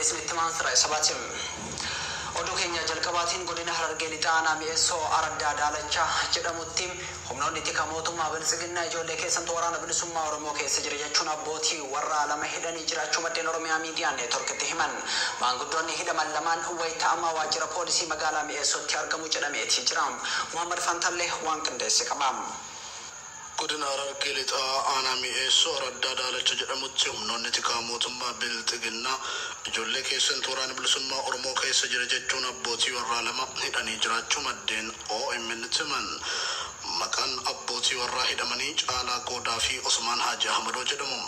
Isinitti maansira sabaatiin. Oduu keenya jalqabaatiin godina Harargee Lixaa aanaa Mi'eessoo Araddaa Daalachaa jedhamutti humnoonni tika mootummaa Biltsiginnaa ijoollee keessantu waraana bilisummaa Oromoo keessa jira jechuun abbootii warraa lama hidhanii jiraachuu maddeen Oromiyaa Miidiyaa Neetworkitti himan. Maanguddoonni hidhaman lamaan wayita ammaa waajjira poolisii magaalaa Mi'eessootti argamu jedhameeti jira. Muhammad Fantallee waan qindeesse qaba. Godina Harargee Lixaa aanaa Mi'eessoo Araddaa Daalacha jedhamutti humnoonni tikaa mootummaa Bilxiginnaa ijoollee keessantu waraana bilisummaa Oromoo keessa jira jechuun abbootii warraa lama hidhanii jiraachuu maddeen OMN himan. Maqaan abbootii warraa hidhamanii Caalaa Goodaa fi Osmaan Haaji Ahmadoo jedhamu.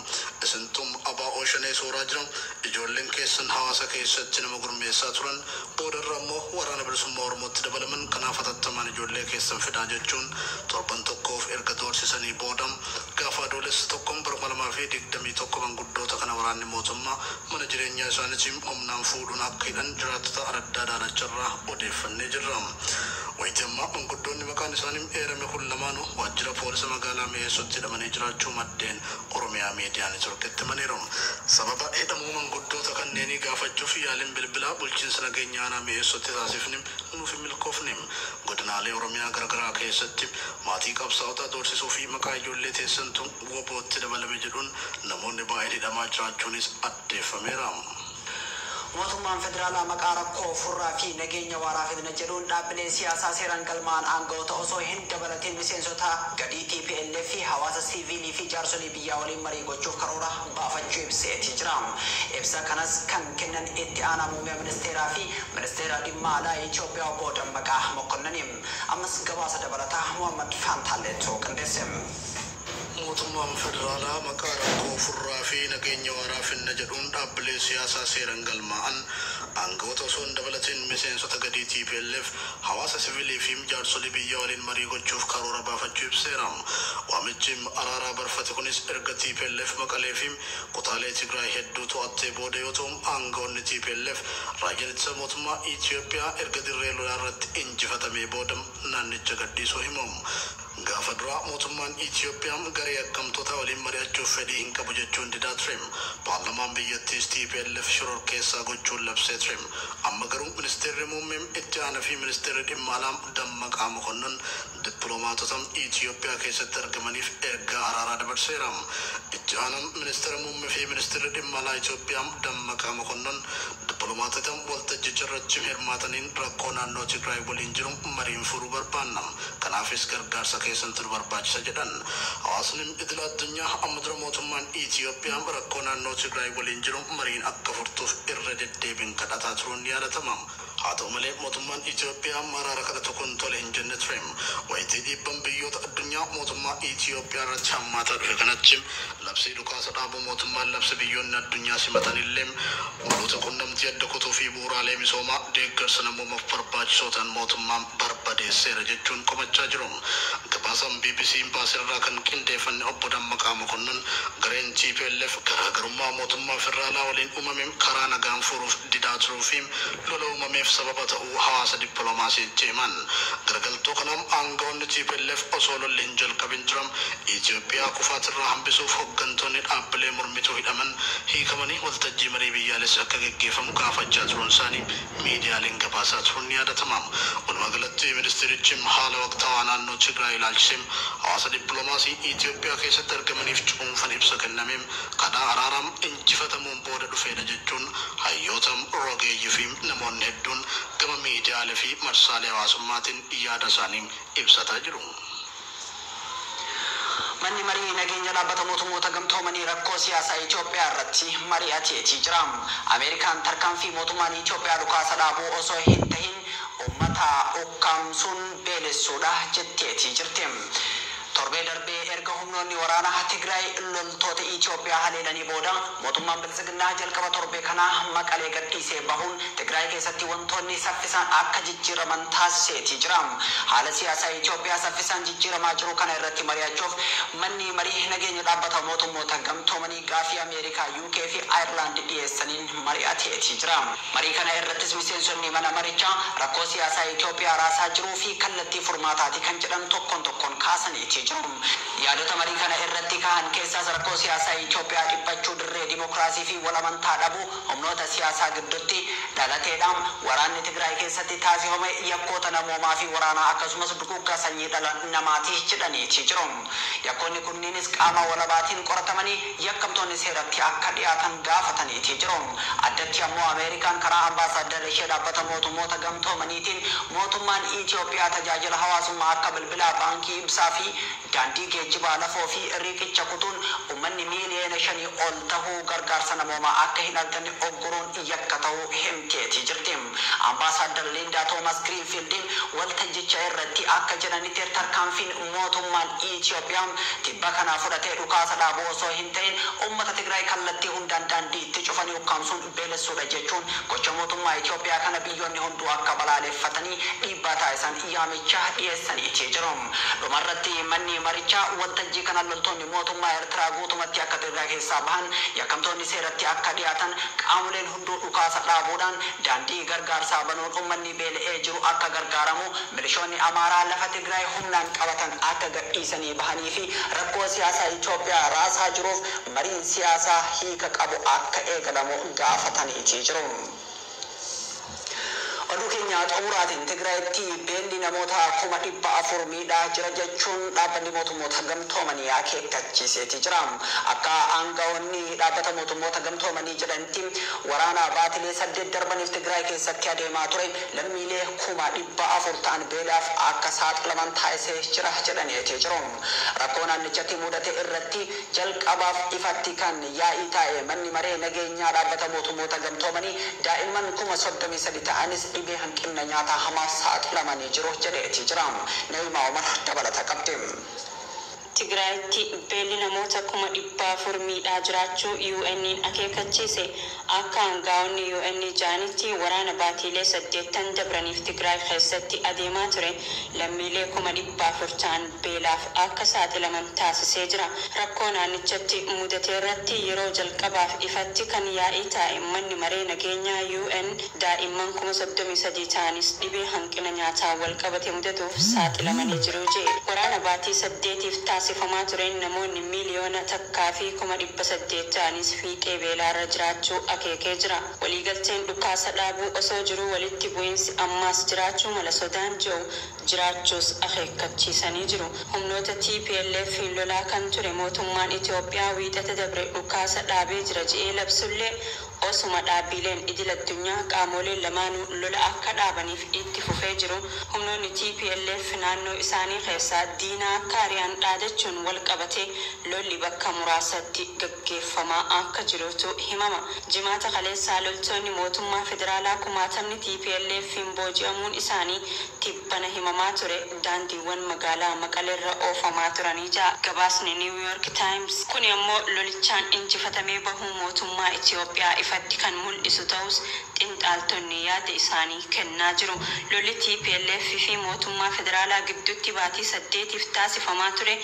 Isintum ABO Shanee suuraa jira. Ijoolleen keessan hawaasa keessatti nama gurmeessaa turan boodarra immoo waraana bilisummaa Oromootti dabalaman, kanaaf hatattamaan ijoollee keessan fidaa jechuun torban tokkoof erga doorsisanii booda gaafa Adoolessa 1 bara 2021 manguddoota kana waraanni mootummaa mana jireenyaa isaaniitiin humnaan fuudhuun akka hidhan jiraattota Araddaa Daalacharraa odeeffannee jirra. Wayitii ammaa manguddoonni maqaan isaanii eerame kun lamaanuu waajjira poolisa magaalaa Mi'eessootti hidhamanii jiraachuu maddeen Oromiyaa Miidiyaa Neetworkitti himaniiru. Sababa hidhamuu manguddoota kanneenii gaafachuuf yaaliin bilbilaa bulchiinsa nageenya aanaa Mi'eessootti taasifne nuuf hin milkoofne. Godinaalee Oromiyaa garaagaraa keessatti maatii qabsaa'otaa doorsisuu fi maqaa ijoollee teessantu WBOtti dabalame jedhuun namoonni baay'een hidhamaa jiraachuunis addeeffameera. Mootummaan federaalaa maqaa rakkoo furraa fi nageenya waaraa fidna jedhuun dhaabbilee siyaasaa seeraan galmaa'an aangawoota osoo hin dabalatin miseensota gadii TPLF fi hawaasa siiviilii fi jaarsolii biyyaa waliin marii gochuuf karoora baafachuu ibseeti jira. Ibsa kanas kan kennan itti aanaa muummee ministeeraa fi ministeera dhimma alaa Itoophiyaa obbo Dammaqaa Mokkonnani. Ammas gabaasa dabalataa Muhammad Faantaalleetu qindeesse. Mootummaan federaalaa maqaa rakkoo furraa fi nageenya waaraa finna jedhuun dhaabbilee siyaasaa seeraan galmaa'an aangawoota osoo hin dabalatin miseensota gadii TPLF, hawaasa siviilii fi jaarsolii biyyaa waliin marii gochuuf karoora baafachuu ibseera. Waamichi araaraa barfate kunis erga TPLF Maqalee fi kutaalee Tigraay hedduu to'attee booda yoo ta'u, aangawoonni TPLF raayyaan ittisa mootummaa Itoophiyaa erga dirree lolaa irratti injifatamee booda naannicha gadhiisuu himu. Gaafa duraa mootummaan Itoophiyaa garee yakkamtoota waliin mari'achuuf fedhii hin qabu jechuun didaa ture. Paarlamaan biyyattiis TPLF shororkeessaa gochuun labsee ture. Amma garuu ministeerri muummee itti aanaa fi ministeerri dhimma alaa Dammaqaa Mokonnon dippiloomaatota Itoophiyaa keessatti argamaniif ergaa araaraa dabarseera. Itti aanaan ministeera muummee fi ministeerri dhimma alaa Itoophiyaa Dammaqaa Mokonnon dippiloomaatota waltajjicha irratti hirmaataniin rakkoo naannoo Tigraay waliin jiru mariin furuu barbaanna. Kanaafis gargaarsa keessantu nu barbaachisa jedhan. Hawaasni idil addunyaa amma dura mootummaan Itoophiyaa rakkoo naannoo Tigraay waliin jiru mariin akka furtuuf irra deddeebiin kadhataa turuun ni yaadatama. Haa ta'u malee mootummaan Itoophiyaa araara kadhatu kun tole hin jenne ture. Wayitii dhiibban biyyoota addunyaa mootummaa Itoophiyaa irratti hammaataa dhufe kanatti labsii dhukaasa dhaabuu mootummaan labse biyyoonni addunyaa simatan illee maloota qunnamtii adda kutuu fi bu'uuraalee misoomaa deeggarsa namoomaaf barbaachisoo ta'an mootummaan barbadeesseera jechuun komachaa jiru. Gabaasaan BBC baasirraa kan qindeeffanne obbo Dammaqaa Mokonnon gareen TPLF garaagarummaa mootummaa federaalaa waliin uumame karaa nagaan furuuf didaa turuu fi lola uumameef sababa ta'uu hawaasa dippiloomaasiitti himan. Garagaltoo kanaaf aangawoonni TPLF osoo lolli hin jalqabin turan Itoophiyaa kufaatirraa hambisuuf hooggantoonni dhaabbilee mormituu hidhaman hiikamanii waltajjii marii biyyaalessaa akka geggeeffamu gaafachaa turuun isaanii miidiyaaleen gabaasaa turuun ni yaadatama. Walumaa galatti ministeerichi haala waqtaawaa naannoo Tigraay ilaalchisee hawaasa dippiloomaasii Itoophiyaa keessatti argamaniif cuunfan ibsa kennameen kadhaa araaraam injifatamuun booda dhufeedha jechuun hayyoota rogeeyyii fi namoonni hedduun gama miidiyaalee fi marsaalee hawaasummaatiin yaada isaanii ibsataa jiru. Manni marii nageenya dhaabbata mootummoota gamtoomanii rakkoo siyaasaa Itoophiyaa irratti mari'ateetii jira. Ameerikaan tarkaanfii mootummaan Itoophiyaa dhukaasa dhaabuu osoo hin tahin uummata ukkaamsuun beelessuudha jetteetii jirti. Torbee darbee erga humnoonni waraanaa Tigraay loltoota Itoophiyaa haleelanii booda mootummaan Biltsiginnaa jalqaba torbee kanaa Maqalee gadhiisee bahuun Tigraay keessatti wantoonni saffisaan akka jijjiiraman taasiseetii jira. Haala siyaasaa Itoophiyaa saffisaan jijjiiramaa jiru kana irratti mari'achuuf manni marii nageenya dhaabbata mootummoota gamtoomanii gaafii Ameerikaa, UK fi Ayirlaand dhiyeessaniin mari'ateetii jira. Marii kana irrattis miseensonni mana marichaa rakkoo siyaasaa Itoophiyaa raasaa jiruu fi kallattii furmaataati kan jedhan tokkoon tokkoon kaasaniitii jiru. Yaadota marii kana irratti kahan keessaas rakkoo siyaasaa Itoophiyaa dhiphachuu, dirree dimokiraasii fi wal amantaa dhabuu humnoota siyaasaa gidduutti dhalateedhaan, waraanni Tigraay keessatti taasifame yakkoota namoomaa fi waraanaa akkasumas duguuggaa sanyii dhala namaati jedhaniiti jiru. Yakkoonni kunniinis qaama walabaatiin qoratamanii yakkamtoonni seeratti akka dhiyaatan gaafataniiti jiru. Addatti ammoo Ameerikaan karaa ambaasaaddara ishee Dhaabbata Mootummoota Gamtoomaniitiin mootummaan Itoophiyaa tajaajila hawaasummaa akka bilbilaa, baankii, ibsaa fi daandii geejjibaa lafoo fi riqicha kutuun uummanni miiliyoona 5 ol tahuu gargaarsa namoomaa akka hin arganne ogguruun yakka ta'uu himteeti jirti. Ambaasaaddar Liindaa Toomas Giriinfiildiin waltajjicha irratti akka jedhanitti, tarkaanfiin mootummaan Itoophiyaa tibba kana fudhatee dhukaasa dhaabuu osoo hin ta'in uummata Tigraay kallattii hundaan daandii itti cufanii ukkaamsuun beelessuudha jechuun gocha mootummaa Itoophiyaa kana biyyoonni hunduu akka balaaleffatanii dhiibbaa taasisan yaamicha dhiyeessaniiti jiru. Dhumarratti manni marichaa waltajjii kana loltoonni mootummaa Eertiraa guutumatti akka Tigraay keessaa bahan, yakkamtoonni seeratti akka dhiyaatan, qaamoleen hunduu dhukaasa dhaabuudhaan daandii gargaarsaa banuun uummanni beela'ee jiru akka gargaaramu, milishoonni Amaaraa lafa Tigraay humnaan qabatan akka gadhiisanii bahanii fi rakkoo siyaasaa Itoophiyaa raasaa jiruuf mariin siyaasaa hiika qabu akka eegalamu gaafataniiti jiru. Oduu keenya xumuraatiin, Tigraayitti beelli namoota 400,000 miidhaa jira jechuun Dhaabbanni Mootummoota Gamtoomanii akeekkachiiseeti jira. Akka aangawoonni Dhaabbata Mootummoota Gamtoomanii jedhanitti, waraana baatilee 8 darbaniif Tigraay keessatti adeemaa ture lammiilee 400,000 ta'an beelaaf akka saaxilaman taasisee jira jedhaniiti jiru. Rakkoo naannichatti mudate irratti jalqabaaf ifatti kan yaa'ii taa'e Manni Maree Nageenyaa Dhaabbata Mootummoota Gamtoomanii daa'imman 33,000 ta'anis dhibee hanqina nyaataa hamaaf saaxilamanii jiru jedheeti jira. Na'imaa Umar dabalata qabdi. Tigraayitti beelli namoota 400,000 miidhaa jiraachuu UN'n akeekkachiise. Akka aangaa'onni UN ja'anitti, waraana baatiilee 8 dabraniif Tigraay keessatti adeemaa ture lammiilee 400,000 ta'an beelaaf akka saaxilaman taasisee jira. Rakkoo naannichatti mudate irratti yeroo jalqabaaf ifatti kan yaa'ii taa'e Manni Maree Nageenyaa UN daa'imman 33,000 ta'anis dhibee hanqina nyaataa wal qabate mudatuuf saaxilamanii jiru jee. Waraana baatii 8f taasifamaa tureen namoonni 1,800,000 ta'anis fiixee beelaarra jiraachuu akeekee jira. Waliigalteen dhukaasa dhaabuu osoo jiruu walitti bu'iinsi ammaas jiraachuu mala sodaan jiru jiraachuus akeekkachiisanii jiru. Humnoota TPLF lolaa kan ture mootummaan Itoophiyaa Wiixata dabre dhukaasa dhaabee jira je'ee labsullee, osuma dhaabbileen idil addunyaa qaamoleen lamaanuu lola akka dhaabaniif itti fufee jiru, humnoonni TPLF naannoo isaanii keessaa diinaa akka ari'an dhaadachuun wal qabate lolli bakka muraasatti gaggeeffamaa akka jirutu himama. Jimaata kaleessaa loltoonni mootummaa federaalaa kumaatamni TPLF'n booji'amuun isaanii tibbana himamaa ture daandiiwwan magaalaa Maqaleerra oofamaa turanii jira gabaasni New York Times. Kuni ammoo lolichaan injifatamee bahuu mootummaa Itoophiyaa ifatti kan mul'isu ta'us xinxaaltonni yaada isaanii kennaa jiru. Lolli TPLF fi mootummaa federaalaa gidduutti baatii 8f taasifamaa ture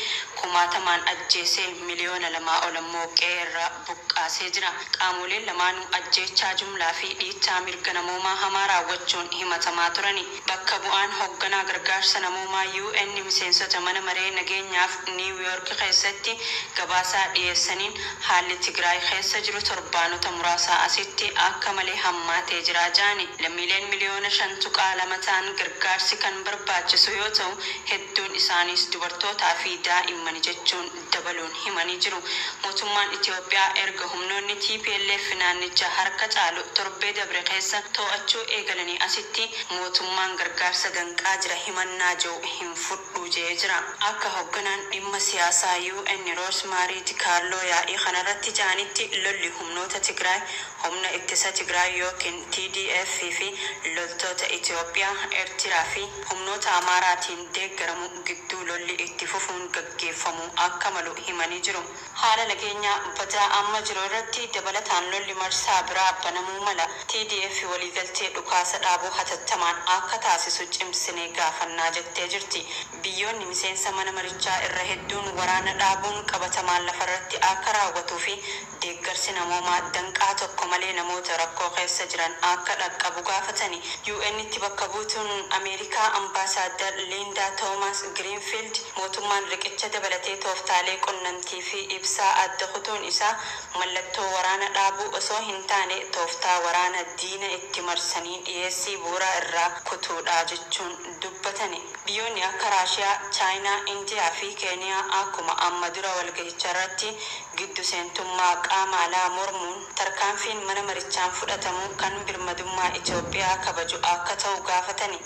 kumaatamaan ajjeesee miliyoona 2 ol ammoo qe'ee buqqaasee jira. Qaamoleen lamaanuu ajjeechaa jumlaa fi dhiittaa mirga namoomaa hamaa raawwachuun himatamaa turani. Bakka bu'aan hoogganaa gargaarsa namoomaa UN miseensota Mana Maree Nageenyaaf New York keessatti gabaasaa dhiyeessaniin haalli Tigraay keessa jiru torbaanota muraasaa asitti akka malee hammaatee jira jaani. Lammiileen miliyoona 5.2 ta'an gargaarsi kan barbaachisu yoo ta'u, hedduun isaaniis dubartootaa fi daa'immani jechuun dabaluun himanii jiru. Mootummaan Itoophiyaa erga humnoonni TPLF naannicha harka caalu torbee dabre keessa to'achuu eegalanii asitti mootummaan gargaarsa danqaa jira himannaa jiru hin fudhu jee jira. Akka hoogganaan dhimma siyaasaa UN Roosmaarii Dikaarloo yaa'ii kanarratti ja'anitti, lolli humnoota Tigraay, Humna Ittisa Tigraay yookiin TDF fi loltoota Itoophiyaa, Eertiraa fi humnoota Amaaraatiin deeggaramu gidduu lolli itti fufuun gaggeeffamuu akka malu himanii jiru. Haala nageenyaa badaa amma jiru irratti dabalataan lolli marsaa biraa banamuu mala. TDF waliigaltee dhukaasa dhaabuu hatattamaan akka taasisu cimsinee gaafannaa jettee jirti. Biyyoonni miseensa mana marichaa irra hedduun waraana dhaabuun qabatamaan lafarratti akka raawwatuu fi Deeggarsi namoomaa danqaa tokko malee namoota rakkoo keessa jiran akka dhaqqabu gaafatani. UN'tti bakka buutuun Ameerikaa Ambaasaaddar Liindaa Toomaas Giriinfiild mootummaan riqicha dabalatee tooftaalee qunnamtii fi ibsaa adda kutuun isaa mallattoo waraana dhaabuu osoo hin taane tooftaa waraana diina itti marsanii dhiyeessii bu'uuraa irraa kutuudha jechuun dubbatani. Biyyoonni akka Raashiyaa, Chaayinaa, Indiyaa fi Keeniyaa akkuma amma dura walgahicha irratti giddu seentummaa qaama alaa mormuun tarkaanfiin mana marichaan fudhatamu kan birmadummaa Itoophiyaa kabaju akka ta'u gaafatani.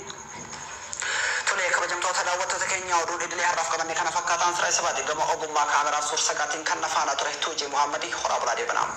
Tole, kabajamtoota daawwattoota keenya, oduun idilee har'aaf qabanne kana fakkaataan. Sira isa baate gama ogummaa kaameraa suur sagaatiin kan na faana ture Tuujii Muhammadii. Horaa bulaa, deebanaa.